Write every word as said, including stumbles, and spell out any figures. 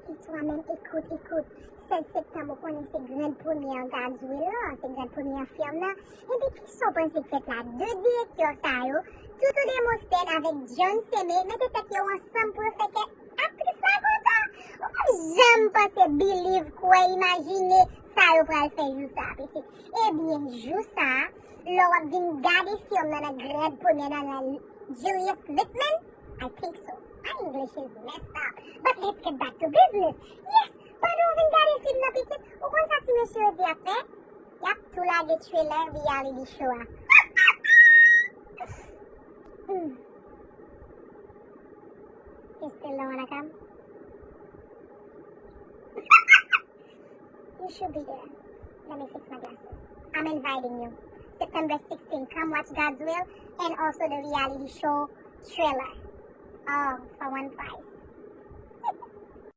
Toi menm, écoute, écoute. Sèz septanm, ou konnen se grand première Gazouil lan, se grand première film nan. Epi kisa w panse k fèt la? De direktè sa yo, Toutou Demosthène avèk John Semé, mete tèt yo ansanm pou yo fè kè aktris la kontan. Ou p ap janm panse, believe, kwè, imajine sa yo pral fè jou sa, pitit. Ebyen, jou sa, lè w ap vin gade film nan nan grand première nan, nan Julius Littman, I think so. My English is messed up. But let's get back to business. Yes, pandan w vin gade film nan, pitit, ou konn sa ti mesye yo di ap fè? Y ap tou lage trailer reality show a. Hmm. You still don't wanna come? You should be there. Let me fix my glasses. I'm inviting you. September sixteen, come watch God's Will and also the reality show trailer. All for one price.